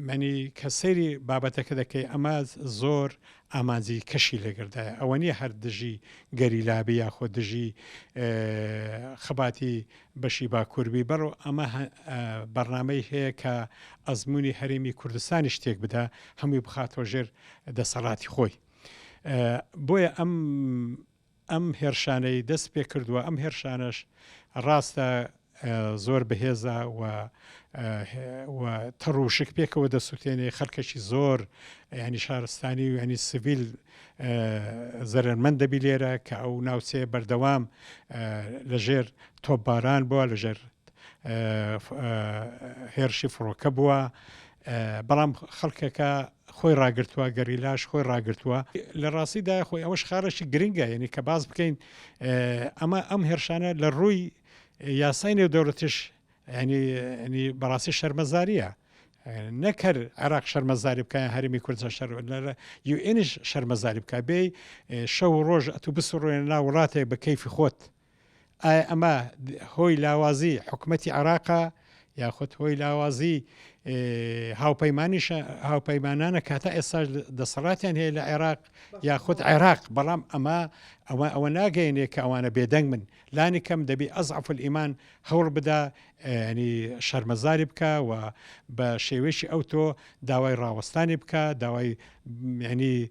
مەنی کە سەیری بابەتەکە دەکەی ئەمە زۆر ئامانجی کەشی لەگەردایە ئەوە نییە هەر دژی گەریلابی یاخۆ دژی خەباتی بەشی باکووربی بەڕۆ ئەمە بەرنامەی هەیە کە ئەزمموی هەرێمی کوردستانی شتێک بدا هەمووی بخاتەوە ژێر دەسەڵاتی خۆی بۆیە ئەم ئەم هێرشانەی دەست پێ کردووە، ئەم هێرشانەش ڕاستە زۆر بەهێزە و و تەڕ و شک پێکەوە دەسووتێنێ خەڵکێکی زۆر ینی شارستانی و ینی سڤیل زەرەرمەند دەبی لێرە کە ئەو ناوچەیە بەردەوام لەژێر تۆپباران بووە لەژێر هێرشی فڕۆکە بووە بەڵام خەڵکەکە خۆی ڕاگرتووە، گەریلاش خۆی ڕاگرتووە. لە ڕاستیدا خۆی ئەوەش خاڵێکی گرنگە یعنی کە باس بکەین ئەمە ئەم هێرشانە لە ڕووی یاسای نێودەوڵەتیش ینی ینی بەڕاستی شەرمەزاریە نەک هەر عێراق شەرمەزاری بکە هەرمی کوردستان شەر یوئێنیش شەرمەزاری بکە بێ شەو و ڕۆژ ئەتوو بسڕێنە ناو وڵاتێک بە کەیفی خۆت ئایا ئەمە هۆی لاوازی حکومەتی عێراقە یاخود هۆی لاوازی هاوپەیمانیشە هاوپەیمانانە کە تا ئێستاش دەسەڵاتیان هەیە لە عێراق یاخود عێراق بەڵام ئەمە ئەوە ئەوە ناگەیەنێ کە ئەوانە بێدەنگ بن لانی کەم دەبی ئەزعف الئیمان هەوڵ بدا ینی شەرمەزاری بکە و بە شێوەیەکی ئەوتۆ داوای ڕاوەستانی بکە داوای ینی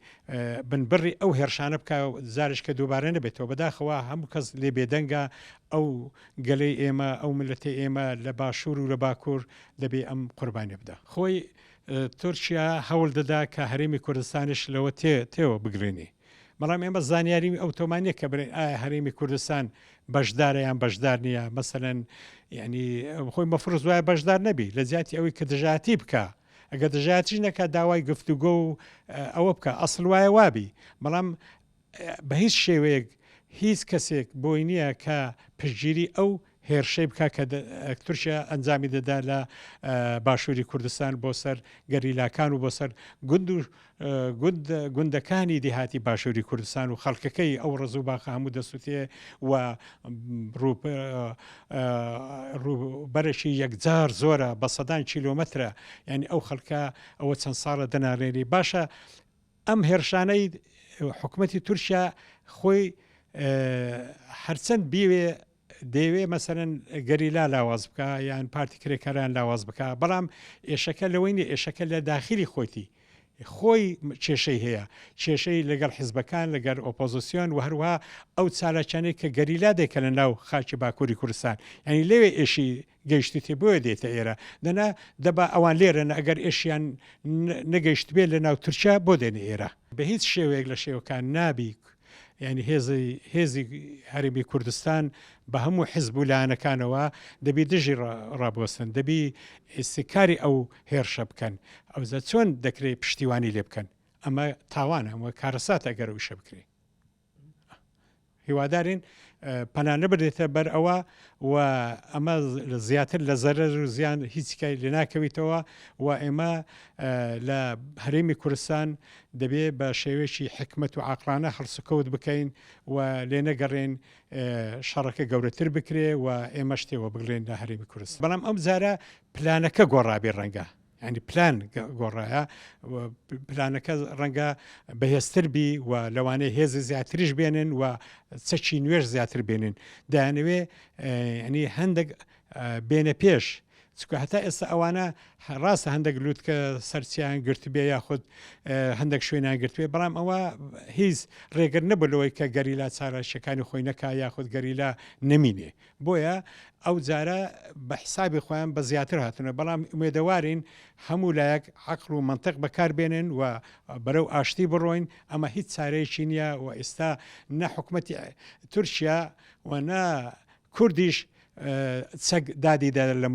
بنبڕی ئەو هێرشانە بکە جارێک کە دووبارە نەبێتەوە بەداخەوە هەموو کەس لێ بێدەنگە ئەو گەلەی ئێمە ئەو میللەتەی ئێمە لە باشوور و لە باکوور دەبێ ئەم قوربانیە بدا. خۆی تورکیا هەوڵ دەدا کە هەرێمی کوردستانیش لەوە تێ تێوە بگلێنێ بەڵام ئێمە زانیاری ئەوتۆمان نیە کە بڵێین ئایا هەرێمی کوردستان بەشدارە یان بەشدار نییە مەسەلەن یعنی خۆی مەفرز وایە بەشدار نەبی لە جیاتی ئەوەی کە دژایەتی بکە ئەگەر دژایەتیش نەکا داوای گفتوگۆ و ئەوە بکە ئەسڵ وایە وابی بەڵام بە هیچ شێوەیەک هیچ کەسێک بۆی نییە کە پشتگیری ئەو هێرشەی بکە کە تورکیا ئەنجامی دەدا لە باشووری کوردستان بۆ سەر گەریلاکان و بۆ سەر گوند و گوند گوندەکانی دیهاتی باشووری کوردستان و خەڵکەکەی ئەو ڕز و باخە هەموو دەسووتێ و ڕووبەرێکی یەکجار زۆرە بە سەدان کیلۆمەترە یعنی ئەو خەڵکە ئەوە چەند ساڵە دەنارێنی باشە ئەم هێرشانەی حکوومەتی تورکیا خۆی هەرچەند بیوێ دەیەوێ مەسەلەن گەریلا لاواز بکا یان پارتی کرێکاران لاواز بکا بەڵام ئێشەکە لەوەی نیە ئێشەکە لە داخلی خۆیتی خۆی کێشەی هەیە کێشەی لەگەڵ حزبەکان لەگەر ئۆپۆزیسیۆن و هەروها ئەو چالاکیانەی کە گەریلا دەیکەنە ناو خاکی باکووری کوردستان یعنی لەوێ ئێشی گەیشتیتێ بۆیە دێتە ئێرە دەنا دەبا ئەوان لێرەن ئەگەر ئێشیان نەگەیشتبێ لە ناو تورکیا بۆ دێنە ئێرە بە هیچ شێوەیەک لە شێوەکان نابی یانی هێزی هێزی هەرێمی کوردستان بە هەموو حزب و لایەنەکانەوە دەبی دژی ڕابوەستن دەبی ئیستیکاری ئەو هێرشە بکەن ئەوجا چۆن دەکرێت پشتیوانی لێ بکەن ئەمە تاوانە ئەمە کارەساتە ئەگەر ئەو ئیشە بکرێ. هیوادارین پەنا نەبردێتە بەر ئەوە و ئەمە زیاتر لە زەرەر و زیان هیچ کای لێ ناکەویتەوە و ئێمە لە هەرێمی کوردستان دەبێ بە شێوەیەکی حکمت و عقلانە هەڵسوکەوت بکەین و لێ نەگەڕێن شەڕەکە گەورەتر بکرێ و ئێمەش تێوە بگلێن لە هەرێمی کوردستان بەڵام ئەم جارە پلانەکە گۆڕابێ ڕەنگە ینی پلان گۆڕایە پلانەکە ڕەنگە بەهێزتر بی و لەوانەیە هێزی زیاتریش بێنن و چەکی نوێش زیاتر بێنن دایانەوێ ینی هەندێک بێنە پێش چکە هەتا ئێستا ئەوانە ڕاستە هەندێک لووتکە سەرچیان گرتبێ یاخود هەندێک شوێنیان گرتبێ بەڵام ئەوە هیچ ڕێگر نەبوو لەوەی کە گەریلا چالاکیەکانی خۆی نەکا یاخود گەریلا نەمینێ بۆیە ئەو جارە بە حسابی خۆیان بە زیاتر هاتنە بەڵام ئومێدەوارین هەموو لایەک عەقڵ و مەنتق بەکار بێنن و بەرەو ئاشتی بڕۆین ئەمە هیچ چارەیەکی نییە و ئێستا نە حکومەتی تورکیا و نە کوردیش چەک دادی دەدەن لە.